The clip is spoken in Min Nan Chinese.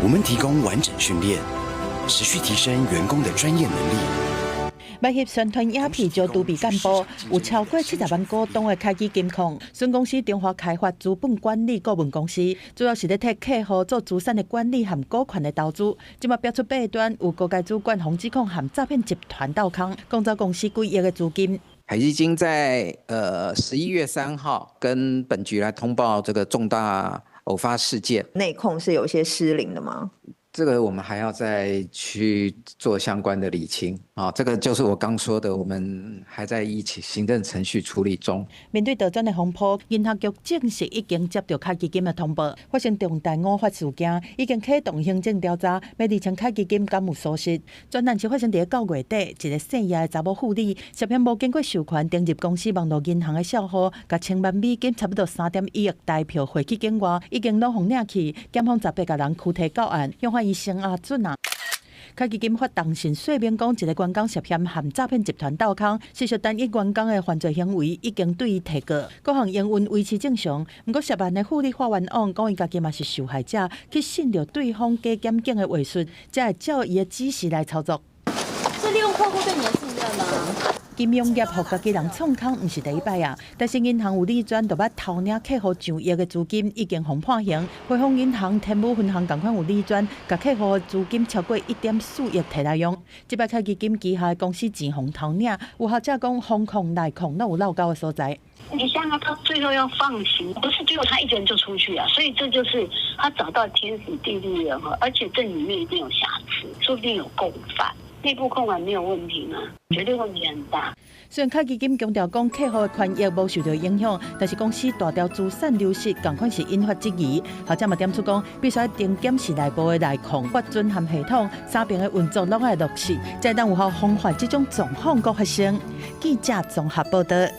我們提供完整訓練，持續提升員工的專業能力。賣翕宣傳影片招儲備幹部，有超過70萬股東的凱基金控，孫公司中華開發資本管理顧問公司，主要是咧替客戶做資產的管理和股權的投資。這馬爆出八端有高階主管洪志控和詐騙集團鬥空，貢走公司幾億的資金。凱基金在11月3號跟本局來通報這個重大偶發事件。內控是有些失靈的嗎？這個我們還要再去做相關的理清啊，這個就是我剛說的，我們還在一起行政程序處理中。面對倒轉的風波，銀行局證實已經接到凱基金的通報，發生重大偶發事件，已經啟動行政調查，欲釐清凱基金敢有疏失。專案是發生佇9月底，一個姓葉的查某婦女涉嫌無經過授權登入公司網路銀行的帳戶，共千萬美金差不多3.1億台票匯去境外，已經攏予領去，檢方18個人拘提到案，向法院聲押准啊！凱基金發重訊說明講，一個員工涉嫌和詐騙集團鬥空，事實單一員工的犯罪行為已經對伊提告，各項營運維持正常。毋過涉案的婦女發冤枉，講伊家己嘛是受害者，去信著對方假檢警的話術，才會照伊的指示來操作。是利用客戶對你的信任嗎？金融業予家己人創空，毋是第一擺啊！但是銀行有理專就捌偷領客戶上億的資金，已經予判刑。匯豐銀行天母分行仝款有理專，共客戶資金超過1.4億提來用。這擺凱基金旗下的公司錢予偷領，有學者講風控內控攏有落勾的所在。你想想，他最後要放行，不是只有他一個人就出去啊？所以這就是他找到天時地利人和，而且這裡面一定有瑕疵，說不定有共犯。內部控管沒有問題嗎？絕對問題很大。雖然凱基金強調講客戶的權益無受到影響，但是公司大條資產流失，仝款是引發質疑。學者嘛點出講，必須定檢視內部的內控、標準和系統，三邊的運作攏愛落實，才當有效防範這種狀況閣發生。記者綜合報道。